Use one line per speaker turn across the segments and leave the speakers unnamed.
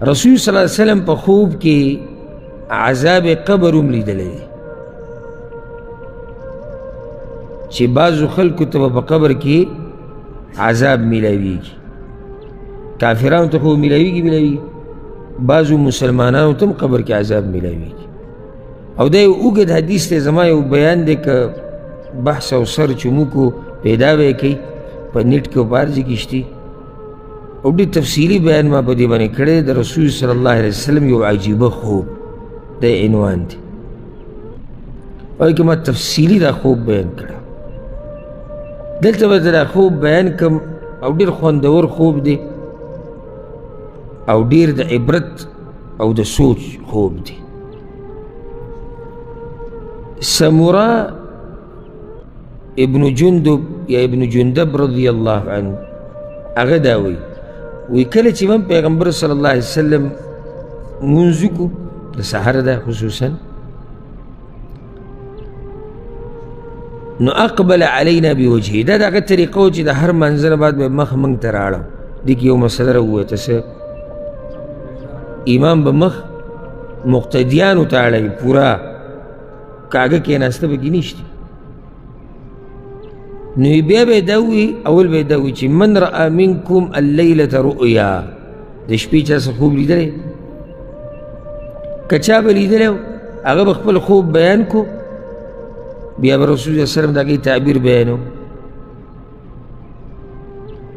رسول صلی الله علیه وسلم په خوب کې عذاب قبر هم لیدلی دی چې بعضو خلکو ته به په قبر کې عذاب میلاویږي. کافرانو ته خو میلاویږي میلاویږي، بعضو مسلمانانو ته هم قبر کې عذاب میلاویږي. او دا یو اوږد حدیث دی، زما یو بیان دی که بحث او سرچ مو کو پیدا به یې کوي په نیټ کې او په هر ځای کې شتي. او ډېر تفصیلي بیان ما په دې باندې کړی. د رسول صلی الله علیه وسلم یو عجیبه خوب د عنوان دی، هغې کې ما تفصیلي دا خوب بیان کړی. دلته به زه دا خوب بیان کړم او ډېر خوندور خوب دی او ډېر د عبرت او د سوچ خوب دی. سمورا ابن جندب یا ابن جندب رضی الله عنه هغه دا وایي، وایي کله چې من پیغمبر صلی الله علیه وسلم مونځ وکړو د سحر ده خصوصا، نو اقبل علینا بوجهه. دا د هغه طریقه وه چې د هر منځه نه بعد به مخ موږ ته راړو. دې کې یو مسله راووته، څه امام به مخ مقتدیانو ته اړوي، پوره کاږه کېناسته پکې نشته. نو بیا به یې دا ووایي، اول به یې دا ووایي چې من رأى منکم اللیلة رؤیا، د شپې چا څه خوب لیدلی؟ که چا به لیدلی هغه به خپل خوب بیان کو، بیا به رسول الله وسلم د هغې تعبیر بیانو.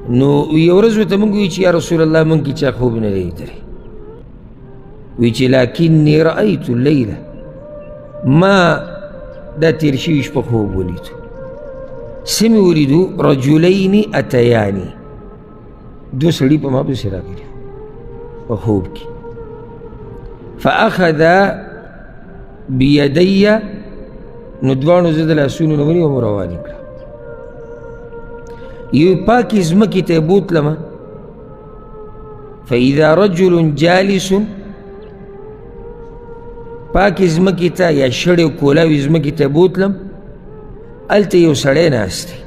نو یو ورځ ورته موږ وایو چې یا رسول الله موږ کې چا خوب نه دی لیدلی. وایي چې لکني رأیت اللیله، ما دا تېر شوي شپه خوب ولیدو. څه مې ولیدو؟ رجلین اتیاني، دوه سړي په ما پسې راغلي په خوب کې. فأخذ بیدی، نو دواړو زه د لاسونو نه ونیوم روان یې کړم. یوې پاکې ځمکې ته یې بوتلمه. فإذا رجل جالس، پاکې ځمکې ته یا شړې او کولاوې ځمکې ته بوتلم، هلته یو سړی ناست دی.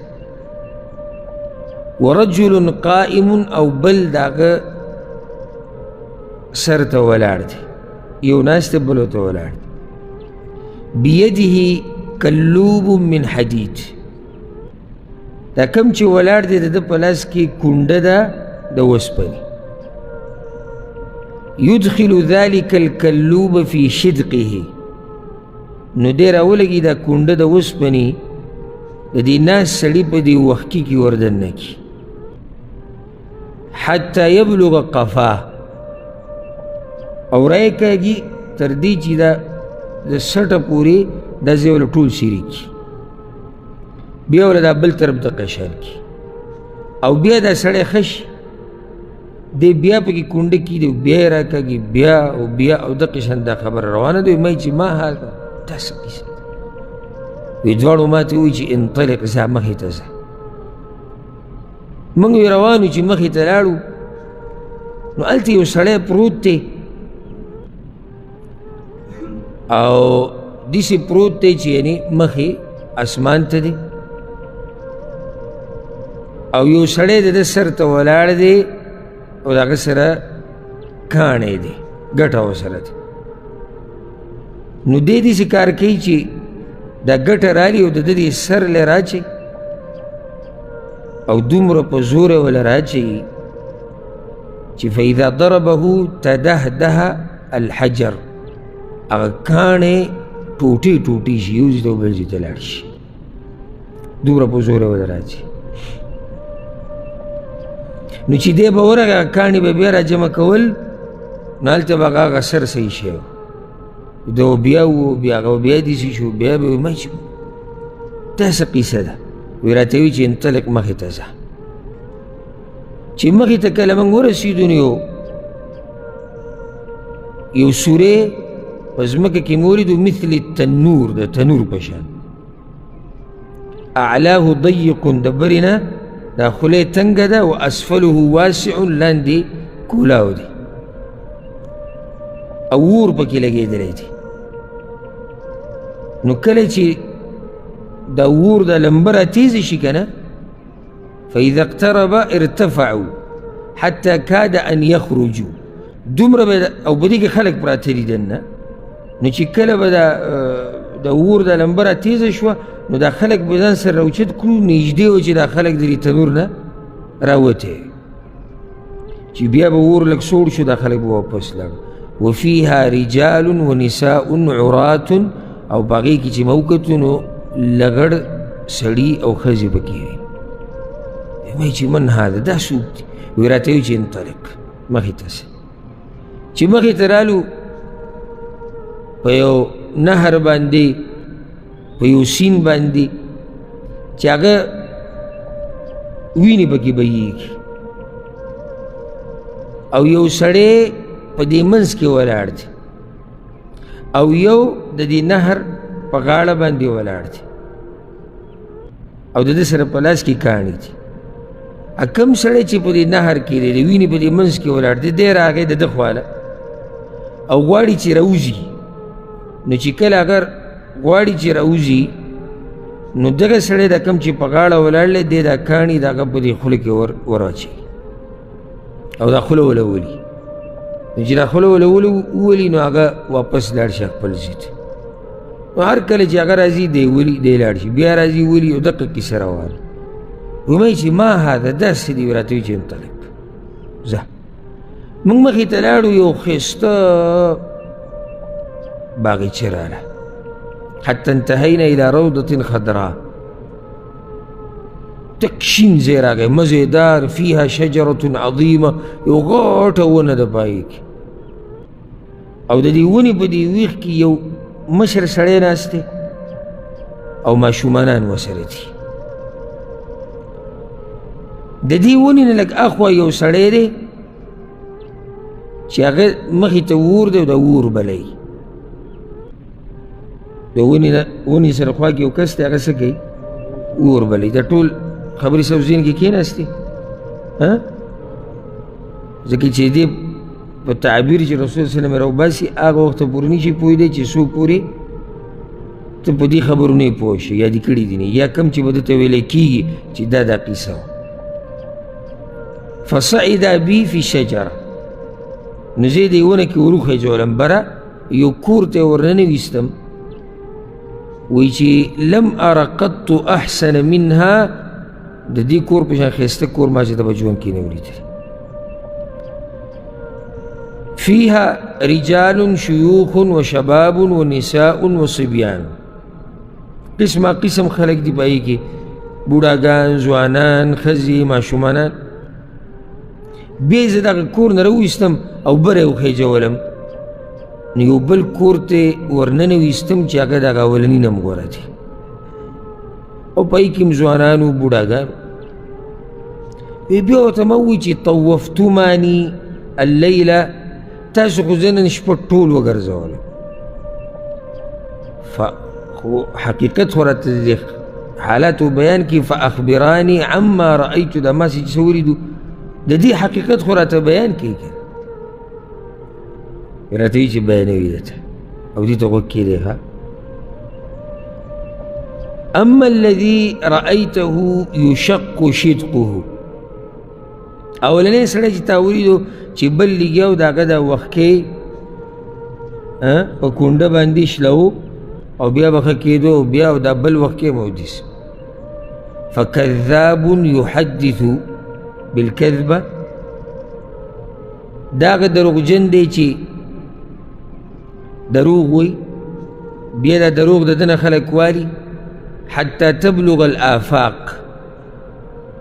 ورجل قائم، او بل د هغه سر ته ولاړ دی، یو ناست دی بل ورته ولاړ دی. بیده کلوب من حدید، دا کم چې ولاړ دی د ده په لاس کې کونډه ده د وسپنې. يدخل ذلك الكلوب في شدقه، نو دی راولګي دا کونډه د وسپنې د دې ناست سړي په دې وښکي کې وردننه کړي، حتی یبلغ قفاه، او رایې کاږي تر دې چې دا د سټه پورې دا ځای وله ټول سیري کړي، بیا وله دا بل طرف ته قشان کړي، او بیا دا سړی ښه شي، دی بیا پکې کونډه کېږي، بیا یې راکاږي، بیا او بیا او دقې شان دا خبره روانه ده. وایي چې ما هذا، دا څه قصه ده؟ وایي دواړو ما ته ووایي چې انطلق، ځه مخې ته ځه. موږ یې روان یو چې مخې ته لاړو، نو هلته یو سړی پروت دی او داسې پروت دی چې یعنې مخې اسمان ته دی، او یو سړی د ده سر ته ولاړ دی او د هغه سره کاڼی دی، ګټه ورسره دی. نو دی داسې کار کوي چې دا ګټه رالي او د ده دې سر له راچوي او دومره په زور یې وله راچوي چې فاذا ضربه تدهده الحجر، هغه کاڼی ټوټې ټوټې شي، یو ځای ته بل ځای ته لاړ شي، دومره په زور یې وله راچوي. نو چې دی به ورغی هغه کاڼي به بیا راجمع کول، نو هلته به هغه سر صحیح شوی و، دا بیا و، بیا هغه بیا داسې شو، بیا به وایي ما چې دا څه قصه ده؟ وایي راته وایي چې انطلق، مخې ته ځه. چې مخې ته کله موږ ورسېدو نو یو سوری په ځمکه کې مو ولیدو، مثل التنور، د تنور په شان، اعلاه ضیق، د برې نه دا خوله یې تنګه ده، و اسفله واسع، لاندې کولاو دی او اور پکې لګېدلی دی. نو کله چې دا اور دا لمبه راتېزه شي که نه، فإذا اقترب ارتفعوا حتى كاد أن يخرجوا، دومره به او په دې کې خلک پراته دي دننه. نو چې کله به دا د اور دا لمبه را تېزه شوه، نو دا خلک به ځان سره راوچت کړو، نږدې و چې دا خلک د دې تنور نه راوتی، چې بیا به اور لږ سوړ شو، دا خلک به واپس لاړ. وفيها رجال ونساء عرات، او په هغې کې چې ما وکتو نو لغړ سړي او ښځې پکې وي. وایي چې من هذا، دا څوک دي؟ وایي راته وایي چې انطلق، مخې ته ځه. چې مخې ته رالو، په یو نهر باندې، په یو سین باندې چې هغه وینې پکې بهیږي، او یو سړی په دې منځ کې ولاړ دی، او یو د دې نهر په غاړه باندې ولاړ دی، او د ده سره په لاس کې کاڼي دي. کوم سړی چې په دې نهر کې دی، د وینې په دې منځ کې ولاړ دی، دی راغی د ده خواله او غواړي چې راوځي. نو چې کله اگر غواړي چې راوځي، نو دغه سړی د کوم چې په غاړه ولاړ دی، دی دا کاڼي د هغه په دې خوله کې وراچوي او دا خوله وله ولي. نو چې دا خوله وله وولي، نو هغه واپس لاړ شي خپل ځای ته. نو هر کله چې هغه راځي، دی ولي، دی لاړ شي، بیا راځي ولي، او دقه کیسه روانه. ومایي چې ما هذا، دا څه دي؟ راته وایي چې انطلق، ځه. موږ مخې ته لاړو، یو ښایسته باغچه راله، حتی انتهینا الی روضة خضراء، تک شین ځای راغی، مزیدار، فیها شجرة عظیمه، یو غټه ونه ده په هغې کې، او د دې ونې په دې ویښ کې یو مشر سړی ناست دی او ماشومانان ورسره دي. د دې ونې نه لږ اخوا یو سړی دی چې هغه مخې ته اور دی او د اور بلوي. د ونې سره خوا کې یو کس دی، هغه څه کوي؟ اور بلوي. دا ټول خبرې سره ذهن کې کښېناستې، ځکه چې دې په تعبیر چې رسول صلی الله علیه وسلم راوباسي، هغه وخته پورې نه شي پوهېدی چې څو پورې ته په دې خبرو نه پوه شې، یا دې کړي دي نه، یا کوم چې به ده ته ویلی کېږي چې دا دا قصه وه. فصعد بي في شجرة، نو زه یې دې ونه کې وروخېژولم، بره یو کور ته یې ورننویستم. وایي چې لم ار قط احسن منها، د دې کور په شان ښایسته کور ما چې ته په ژوند کې نه ولیدلی. فيها رجال شيوخ وشباب ونساء وصبيان، قسمه قسم خلک دي په هغې کې، بوډاګان، ځوانان، ښځې، ماشومانان. بیا یې زه دغه کور نه راوویستم او بره یې وخېژولم، نو یو بل کور ته ورننویستم چې هغه دغه اولني نه هم غوره دی، او په هغې کې هم ځوانان و بوډاګان. بیا ورته ما وویل چې طوفتماني اللیله، تاسو خو زه نن شپه ټول وګرځولم. خو حقیقت خو راته د حالاتو بیان کړي. فاخبراني عما رأیت، دا ما څه چې ولیدو د دې حقیقت خو راته بیان کړي. که راته وایي چې بیانوي درته، او دې ته غوږ کښېږدئ. ښه، اما الذي رأيته يشق شدقه، اولنی سړی چې تا ولیدو چې بل لګیا و، د هغه د وښکې په کونډه باندې شلو او بیا به ښه کېدو، بیا دا بل وښکې مودیس. فکذاب یحدث بالکذبه، دا هغه دروغجن دی چې دروغ وایي، بیا دا دروغ د ده نه خلک والي، حتی تبلغ الآفاق،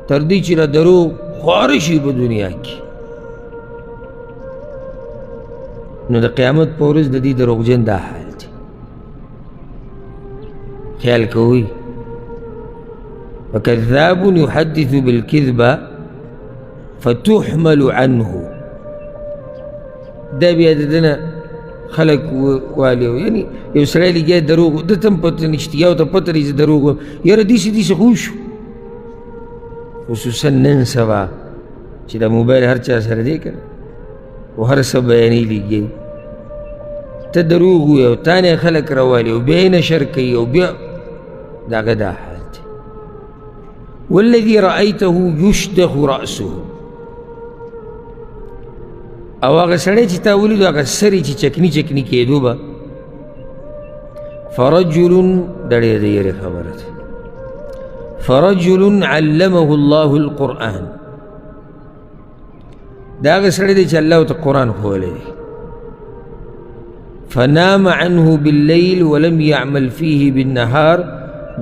تر دې چې دا دروغ خواره شي په دنیا کې. نو د قیامت په ورځ د دې دروغجن دا حال دی. خیال کوئ، فکذاب یحدث بالکذبه فتحمل عنه، دا بیا د ده نه خلک والي، یعنی یو سړی لګیا دروغ، ده ته هم پته نشته، یو ته پته لري چې دروغ وایم، یاره داسې داسې خو وشو. خصوصا نن سبا چې دا موبایل هر چا سره دی که نه، او هر څه بیانوي لګي، ته دروغ وایې او تا نه خلک راوالي او بیا یې نشر کوي، او بیا د هغه دا حال دی. والذي رأيته يشدخ رأسه، او هغه سړی چې تا ولیدو هغه سر یې چې چکني چکني کېدو به، فرجل، دا ډېره د یرې خبره ده، فرجل علمه الله القرآن، دا هغه سړی دی چې الله ورته قرآن ښوولی دی. فنام عنه بالليل ولم يعمل فيه بالنهار،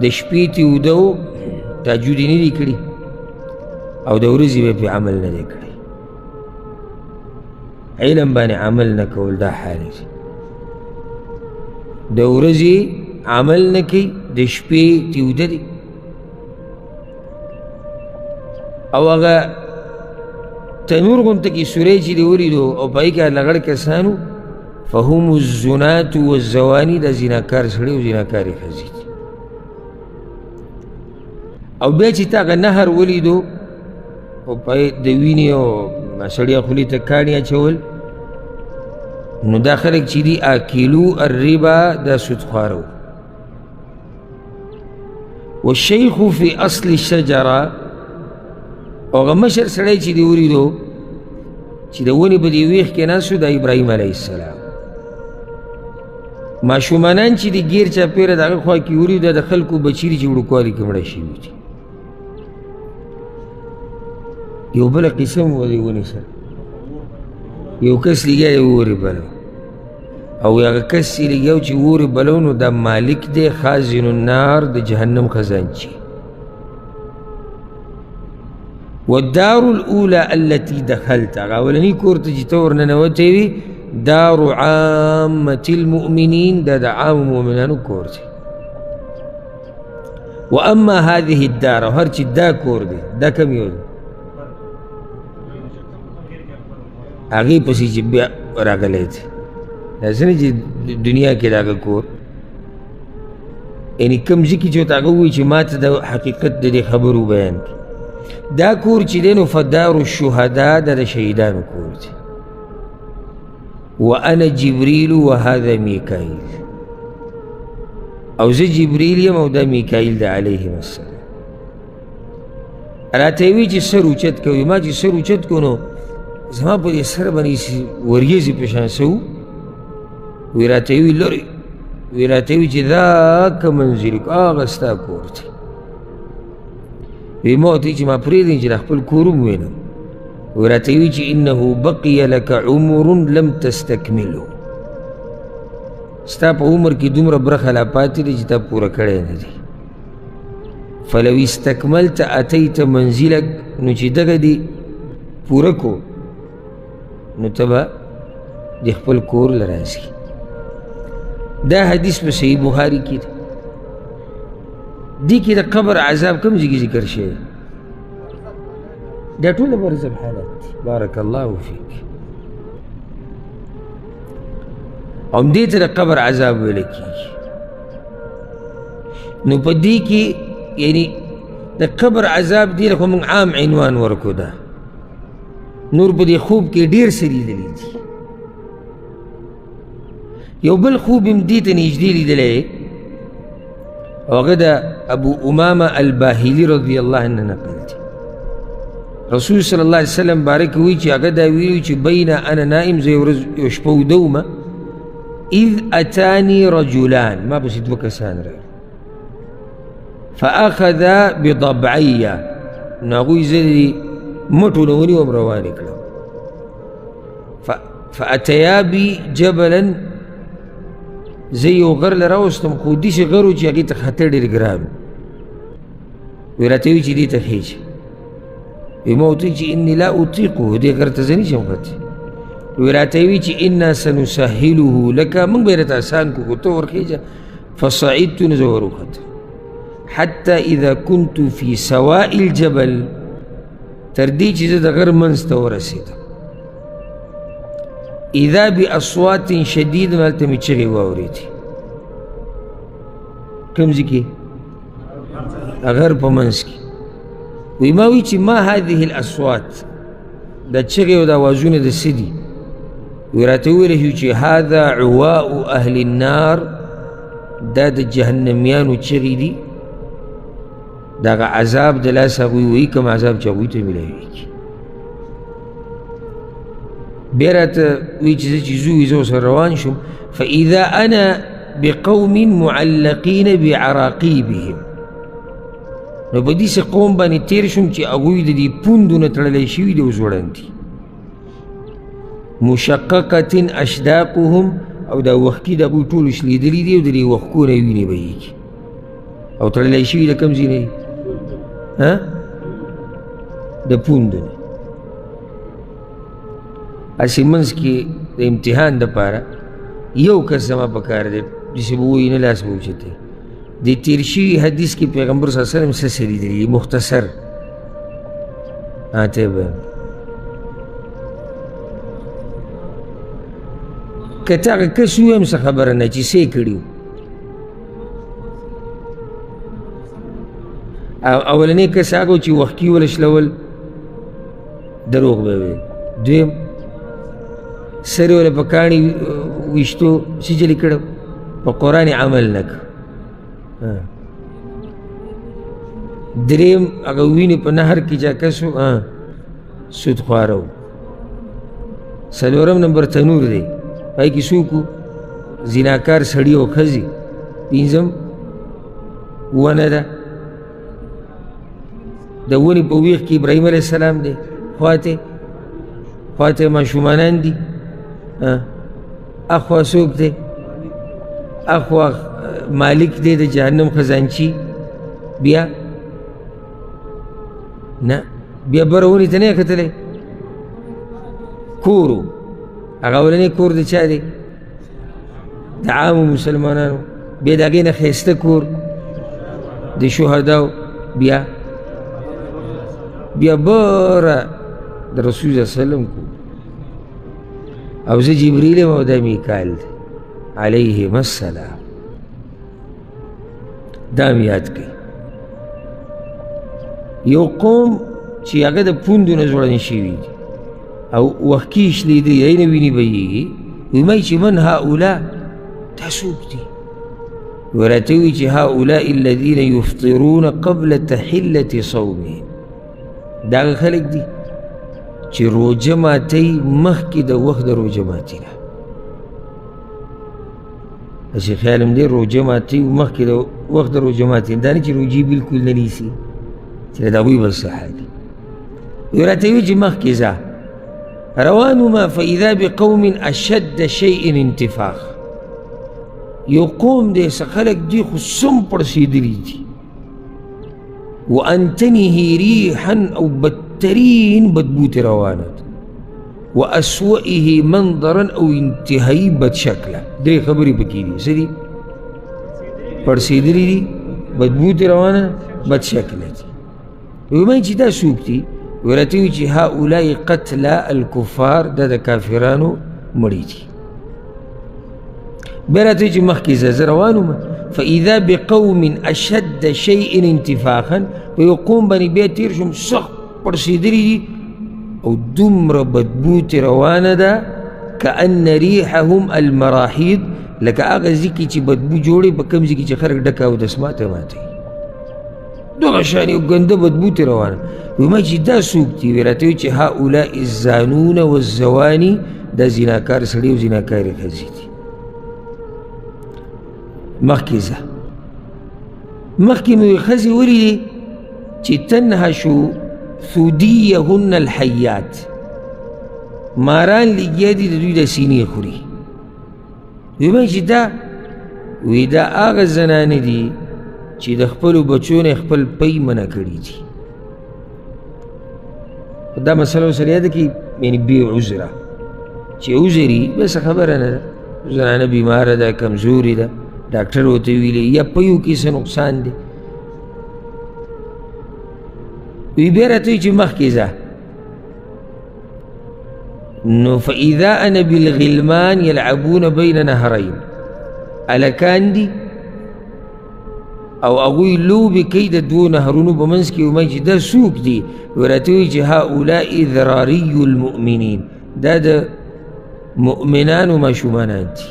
د شپې ترې وده و، تهجد یې نه دی کړي او د ورځې به پرې عمل نه دی کړی. علم باندې عمل نه کول دا حال دی، د ورځې عمل نه کوي، د شپې ترې وده دی. او هغه تنور غونته کې سوری چې دی ولیدو او په هغې کې لغړ کسانو، فهم الزنات والزواني، دا زناکار سړی او زناکارې ښځې دي. او بیا چې تا هغه نهر ولیدو او په د وینې او سړي خولې ته کاڼي اچول، نو دا خلک چې دي آکلو الربا، دا سودخواره وو. والشیخ فی اصل الشجره، او هغه مشر سړی چې دی ولیدو چې د ونې په دې ویښ کې ناست و، دا ابراهیم علیه السلام. ماشومانان چې دي ګیر چاپېره د هغه خوا کې ولیدو، دا د خلکو بچي دي چې وړوکوالي کې مړه شوي دي. یو بله قصه هم وه دې ونې سره، یو کس لګیا دی اور یې بلو، او هغه کس چې لګیا و چې اور یې بلو، نو دا مالک دی خازن النار، د جهنم خزانچي. والدار الأولى التي دخلت، هغه اولني کور ته چې ته ورننوتی وي، دار عامة المؤمنين، دا د عامو مؤمنانو کور دی. وأما هذه الدار، او هر چې دا کور دی، دا کوم یو دی؟ هغې پسې چې بیا راغلی دی، داسې نه چې دنیا کې د هغه کور، یعنې کوم ځای کې چې ورته هغه ووایي چې ما ته د حقیقت د دې خبرو بیان کړي. دا کور چې دی نو فدار الشهدا، دا د شهیدانو کور دی. وأنا جبريل وهذا ميكائيل، او زه جبريل یم او دا میکائیل ده علیهم السلام. راته یې وویل چې سر اوچت کوي، ما چې سر اوچت کړو نو زما په دې سر باندې وریځې په شان څه وو. وایي راته یې وویل لرې، وایي راته یې وویل چې ذاک منزلک، هغه ستا کور دی. وایي ما ورته وویل چې ما پرېږدئ چې د خپل کور هم ووینم. وایي راته یې وویل چې انه بقي لک عمر لم تستکمله، ستا په عمر کې دومره برخه لا پاتې دی چې تا پوره کړی نه دی. فلو استکملت اتیت منزلک، نو چې دغه دې پوره کړو نو ته به د خپل کور له راځي. دا حدیث په صحیح بخاري کې دی. دې کې د قبر عذاب کوم ځای کې ذکر شوی؟ دا ټول د برزخ حالت دی. بارک الله فیک. او همدې ته د قبر عذاب ویل کېږي. نو په دې کې یعنی د قبر عذاب دې خو موږ عام عنوان ورکو ده، نور په دې خوب کې ډېر څه لیدلي دي. یو بل خوب هم دې ته نږدې لیدلی، او هغه د ابو امامه الباهلي رضی الله عنه نقل دی. رسول صلی الله علیه وسلم باره کې وایي چې هغه دا ویلي چې بین انا نائم، زه یو ورځ یو شپه ویده وم، اذ اتاني رجلان، ما پسې دوه کسان راغلل، فاخذا بضبعیه، نو هغوی زه د مټو نه ونیوم روان یې کړم. فاتیا بي جبلا، زه یو غر له راوستم، خو داسې غر و چې هغې ته خطر ډېر ګران و. وایي راته وایي چې دې ته خېژه. وایي ما ورته وویل چې انی لا اطیقه، دې غر ته زه نه شم ختلی. وایي راته وایي چې انا سنسهله لک، موږ به یې راته اسان کړو، خو ته ورخېژه. فصعدت، نو زه وروختم. حتی اذا كنت في سواء الجبل، تر دې چې زه د غر منځ ته ورسېدم، اذا باصوات شدید، نو هلته مې چغې واورېدې. کوم ځای کې؟ غر په منځ کې. وایي ما وایي چې ما هذه الاصوات، دا چغې او دا اوازونه د څه دي؟ وایي راته وویل شو چې هذا عواء اهل النار، دا د جهنمیانو چغې دي، دغه عذاب د لاسه هغوی وایي کوم عذاب چې هغوی ته میلاویږي. بیا راته وایي چې زه چې ځو زه ورسره روان شوم. فإذا أنا بقوم معلقین بعراقیبهم، نو په داسې قوم باندې تېر شوم چې هغوی د دې پوندو نه تړلی شوي دي او ځوړند دي. مشققة اشداقهم، او دا وښکي د هغوی ټولو شلېدلي دي او د دې وښکو نه وینې بهیږي او تړلی شوي د کوم ځای نه دي؟ د پوندو نه. هسې منځ کې د امتحان دپاره یو کس زما په کار دی، داسې به ووایي نه لاس به اوچتوي. د تېر شوي حدیث کې پیغمبر صلی الله علیه وسلم څه څه لیدلي دي مختصر؟ ته به که ته هغه کس ووایم څه خبره نه چې څه یې کړي وو. اولنی کس هغه و چې وښکي وله شلول، دروغ به ویل. دویم سر یې وله په کاڼي ویشتو، څه چل یې کړی؟ په قرآن یې عمل نه کړ. دریم هغه وینې په نهر کې چا کس و، سودخواره و. څلورم نمبر تنور دی، پای کې څوک و؟ زناکار سړي او ښځې. پنځم ونه ده، د ونې په ویښ کې ابراهیم علیه السلام دی، خواته ماشومانان دي. اخوا څوک دی؟ اخوا مالک دی د جهنم خزانچي. بیا نه، بیا بره ونې ته نه یې کتلی، کور و. هغه اولنی کور د چا دی؟ د عامو مسلمانانو. بیا د هغې نه ښایسته کور د شهداو. بیا بیا بره د رسول الله صلی الله علیه وسلم کور. او زه جبریل یم او دا میکال دی علیهم السلام. دا مې یاد کړئ. یو قوم چې هغه د پوندو نه ځوړند شوي دي او وښکي شلېدلي، هغې نه وینې بهیږي. وایي چې من هؤلاء، دا څوک دي؟ وراته وایي چې هؤلاء الذین یفطرون قبل تحلة صومهم، دا هغه خلک دي چې روژه ماتوي مخکې د وخت د روژه ماتي نه. هسې خیال هم دی روژه ماتوي مخکې د وخت د روژه ماتي نه، دا نه چې روژې بلکل نه نیسي، چې د هغوی به څه حال وي. راته وایي چې مخکې ځه. روان وم، فإذا بقوم أشد شيء انتفاخ، یو قوم دی څه خلک دي خو سم پړسېدلي دي. وأنتنه ريحا أو بدترین بدبو ترې روانه ده، وأسوئه منظرا أو انتهایی بد شکله. درې خبرې پکې دي. څه دي؟ پړسېدلي دي، بدبو ترې روانه، بد شکله دي. وایي چې دا څوک دي؟ ورته وایي چې هؤلاء قتلى الکفار، دا د کافرانو مړي دي. بیا راته وایي چې مخکې ځه، زه روان وم. فإذا بقوم أشد شيء انتفاخا، په یو قوم باندې بیا تېر شوم، سخت پړسېدلي دي او دومره بدبو ترې روانه ده، کأن ریحهم المراحیض، لکه هغه ځای کې چې بدبو جوړې، په کوم ځای کې چې خلک ډکه اودس ماته ماتوي، دغه شان یو ګنده بدبو ترې روانه. وایي ما چې دا څوک دي؟ وایي راته وایي چې هؤلاء الزانون والزواني، دا زناکار سړي او زناکارې ښځې دي. مخکې ځه. مخکې مې ښځې ولیدې چې تنهشو ثدیهن الحیات، ماران لګیا دي د دوی د سینې خوري. وایي ما چې دا، وایي دا هغه زنانې دي چې د خپلو بچو نه خپل پی منع کړي دي. دا مسله ورسره یاده کړي، یعنې بې عذره، چې عذري بس خبره نه ده، زنانه بیماره ده، کمزورې ده، ډاکټر ورته ویلي یا پیو کې څه نقصان دی. وایي بیا راته وایي چې مخکې ځه. نو فإذا أنا بالغلمان يلعبون بين نهرين، هلکان دي او هغوی لوبې کوي د دوو نهرونو په منځ کې. وایي چې دا څوک دي؟ ورته وایي چې هؤلاء ذراري المؤمنین، دا د مؤمنانو ماشومانان دي.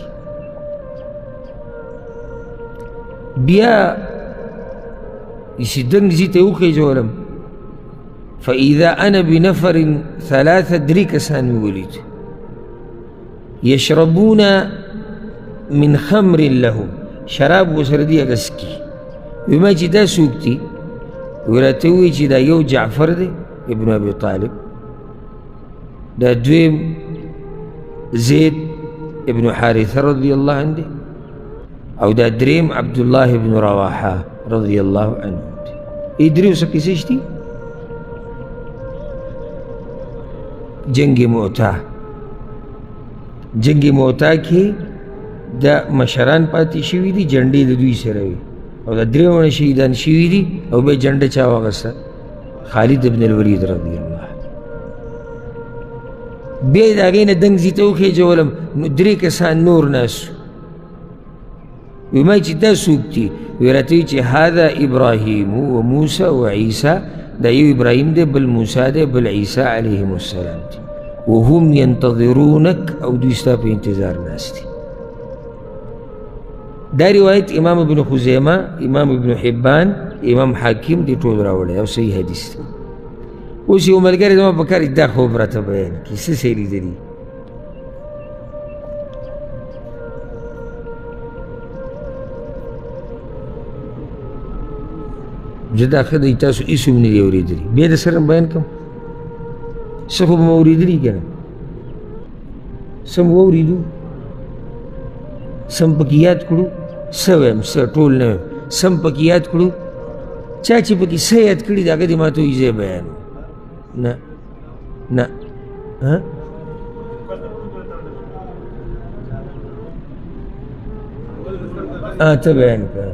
بیا داسې دنګ ځای ته یې وخېژولم. فإذا أنا بنفر ثلاثة، درې کسان مې ولید. یشربون من خمر لهم، شراب ورسره دي هغه څکي. وایي ما چې دا څوک دي؟ وایي راته ووایي چې دا یو جعفر دی ابن ابي طالب، دا دویم زید ابن حارثه رضی الله عنه دی، او دا دریم عبدالله ابن رواحه رضی الله عنه دی. ای دریو څه کیسې شتي؟ جنګ مؤته، جنګ مؤته کې دا مشران پاتې شوي دي، جنډې د دوی سره وي، او دا درې واړه شهیدان شوي دي، او بیا جنډه چا واخیسته؟ خالد ابن الولید رضی الله. بیا یې د هغې نه دنګ ځي ته وخېژولم، نو درې کسان نور ناست وو. وایي ما چې دا څوک دي؟ وایي راته وایي چې هذا ابراهیم و موسی و عیسی، دا یو ابراهیم دی، بل موسی دی، بل عیسی علیهم السلام دی، وهم ینتظرونک، او دوی ستا په انتظار ناست دي. دا روایت امام ابن خزیمه، امام ابن حبان، امام حاکم دې ټول راوړی او صحیح حدیث دی. اوس یو ملګری زما په کار دا خوب راته بیان کړي، څه څه یې لیدلي؟ زه دا ښه دی تاسو هېڅ هم نه دي اورېدلي، بیا د سره بیان کړم. څه خو به مو اورېدلي که نه؟ څه مو واورېدو؟ څه مو پکې یاد کړو؟ څه وایم، څه ټول نه وایم، څه مو پکې یاد کړو؟ چا چې پکې څه یاد کړي د هغه دې ما ته ووایي، زه یې بیانوم. نه نه، ها ته بیان کړه.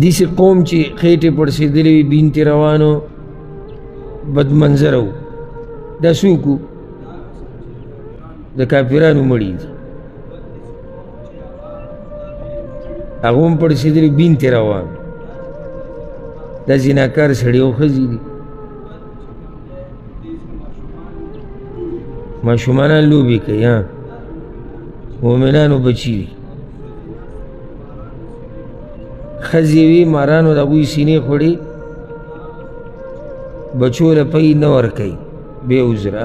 داسې قوم چې خېټې پړسېدلې وي، بینتې روانو، بدمنظره وو، دا څوک وو؟ د کافرانو مړي دي، هغه هم پړسېدلي، بینتې روان، دا زناکار سړي او ښځې دي، ماشومانان لوبې کوي، ها مؤمنانو بچي دي، ښځې وي، مارانو د هغوی سینې خوړې، بچو له پی نه ورکوي بې عذره.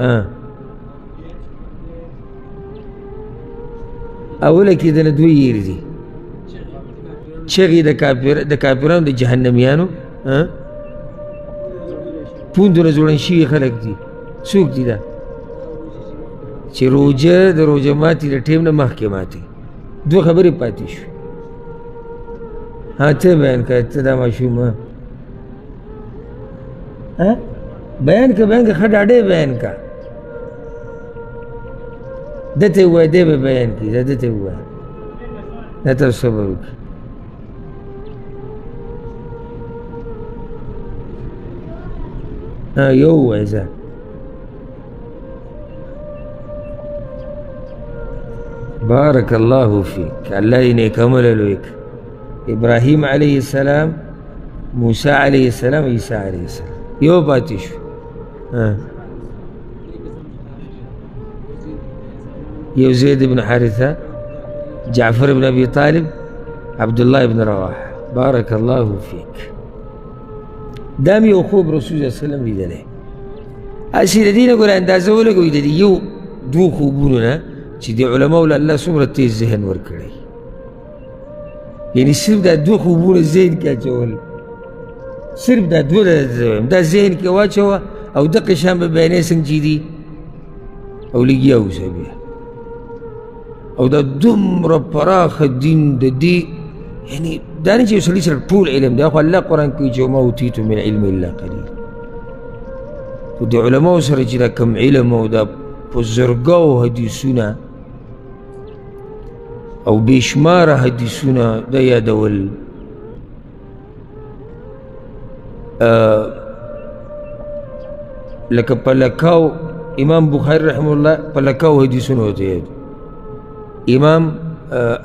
اوله کې دنه دوی یې دي، چغې د کافرانو، د جهنمیانو، پوندونه ځوړند شوي خلک دي. څوک دي دا؟ چې روژه د روژه ماتي د ټیم نه مخکې ماتي. دوه خبرې پاتې شوې. ها ته بیان کړه، ته دا ماشوم ها بیان کړه، بیان کړه، ښه ډاډه یې بیان کړه. ده ته ووایه، دی به بیان کړي، دا ده ته ووایه، دا ته صبر وکړي. ها یو ووایه ځه. بارک الله فیک، الله دې نیک عمله لوی کړه. ابراهیم علیه السلام، موسی علیه السلام، عیسی علیه السلام، یو پاتې شو. یو زید بن حارثه، جعفر بن ابي طالب، عبدالله بن رواحه. بارک الله فیک. دا مې یو خوب رسول الله صلی الله علیه وسلم لیدلی. هسې د دې نه ګوره اندازه ولګوئ، د دې یو دوو خوبونو نه چې د علماو له الله څومره تیز ذهن ورکړی، یعنی صرف دا دوه خوبونه ذهن کې اچول، صرف دا دوه دا ذهن کې واچوه او دقه شان به بیانې څنګه چې دي او لګیا اوسه بیا. او دا دومره پراخه دین د دې، یعنی دا نه چې یو سړي سره ټول علم دی، خو الله قرآن کې وایي چې وما اوتیتم من علم الا قلیل. خو د علماو سره چې دا کم علم او دا په زرګاو حدیثونه او بېشماره حدیثونه دا یادول، لکه په لکاو امام بخاري رحمه الله په لکاو حدیثونه ورته یاد، امام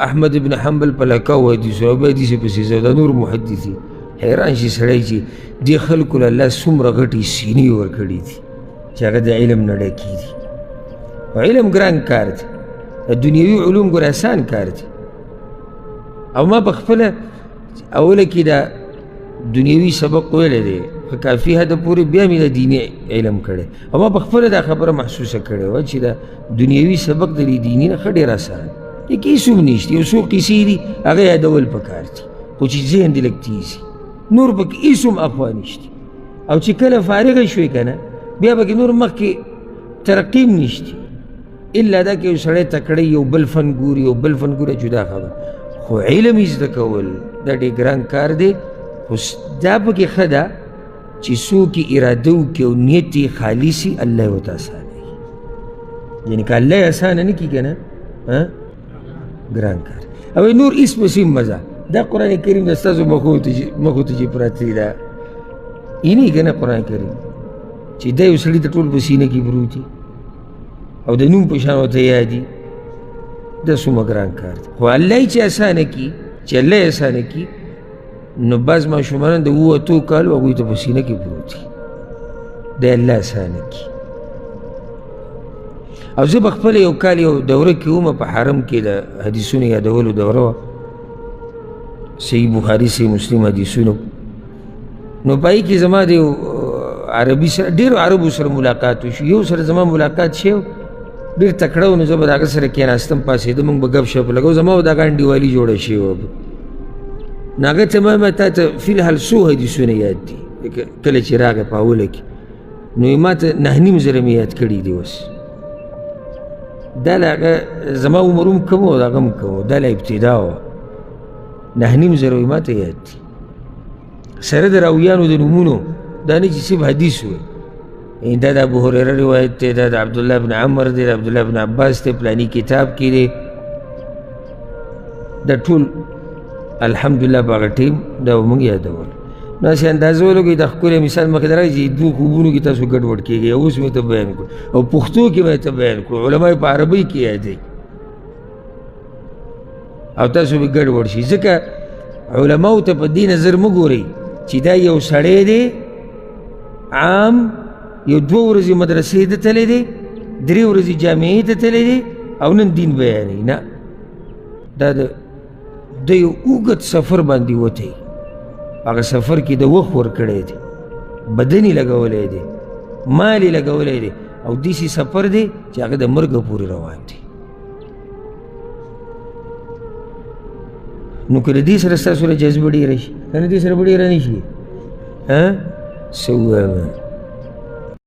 احمد بن حنبل په لکاو حدیثونه، او بیا حدیث پسې ځه، دا نور محدث دي. حیران شي سړی چې دې خلکو له الله څومره غټې سینې ورکړي دي چې هغه د علم نه ډکې دي. علم ګران کار دی، د دنیوي علوم ګوره اسان کار دی. او ما په خپله اوله کې دا دنیوي سبق ویلی دی، په کافي حده پورې بیا مې د دیني علم کړی. او ما په خپله دا خبره محسوسه کړې وه چې دا دنیوي سبق د دې دیني نه ښه ډېر اسان دی، کې هېڅ هم نشته، یو څو قیصې دي هغه یادول پکار دي، خو چې ذهن دې لږ تېز وي، نور پکې هېڅ هم اخوا نشته. او چې کله فارغه شوې که نه بیا پکې نور مخکې ترقي هم نشته، الا دا که یو سړی تکړه یو بل فن ګوري یو بل فن ګوري جدا خبره، خو علم یې زده کول دا ډېر ګران کار دی. خو دا پکې ښه ده چې څوک یې اراده وکړي او نیت یې خالص وي، الله یې ورته اسانه کړي. یعنې که الله یې اسانه نه کړي که نه ګران کار. او نور هېڅ پسې هم مه ځه، دا قرآن کریم د ستاسو مخو ته چې پراته دي دا اینې که نه قرآن کریم چې دا یو سړي ته ټول په سینه کې پروت دي او د نوم په شان ورته یادي، دا څومره ګران کار دی. خو الله یې چې اسانه کړي، چې الله یې اسانه کړي، نو بعض ماشومان د اوو اتو کالو هغوی ته په سینه کې پروت دي، دی الله اسانه کړي. او زه به خپله یو کال یو دوره کې وم په حرم کې، د حدیثونو یادولو دوره وه، صحیح بخاري صحیح مسلم حدیثونو. نو په هغې کې زما د یو عربي سره ډېرو عربو سره ملاقات وشو. یو سره زما ملاقات شوی ډېر تکړه و، نو زه به د هغه سره کښېناستم پاڅېدم، موږ به ګپ شپ لګو، زما او د هغه انډیوالي جوړه شوې وه. نو هغه ته ما تا ته فی الحال څو حدیثونه یاد دي، کله چې راغی په اوله کې نو یې ما ته 9,500 مې یاد کړي دي. اوس دا له هغه زما عمر هم کم و، د هغه هم کم و، دا له ابتدا وه. 9,500 یې ما ته یاد دي، سره د راویانو د نومونو، دا نه چې صرف حدیث وي، دا د ابو هریره روایت دی، دا د عبدالله بن عمر دی، د عبدالله بن عباس دی، پلاني کتاب کې دی، دا ټول الحمدلله په هغه ټیم دا به موږ یادول. نو هسې اندازه ولګوئ، دا ښکلی مثال مخکې درغی چې دوو خوبونو کې تاسو ګډوډ کېږئ، اوس مې ته بیان کړو او پښتو کې مې ته بیان کړو، علما یې په عربۍ کې یادوي او تاسو به ګډوډ شئ. ځکه علماو ته په دې نظر مه ګورئ چې دا یو سړی دی عام، یو دوه ورځې مدرسې ته تللی دی، درې ورځې جامعې ته تللی دی او نن دین بیانوي. نه، دا د یو اوږد سفر باندې وتی، هغه سفر کې د وخت ورکړی دی، بدن یې لګولی دی، مال یې لګولی دی، او داسې سفر دی چې هغه د مرګه پورې روان دی. نو که له دې سره ستاسو له جذبه ډېره شي، که نه دې سره به ډېره نه شي، څه ووایم؟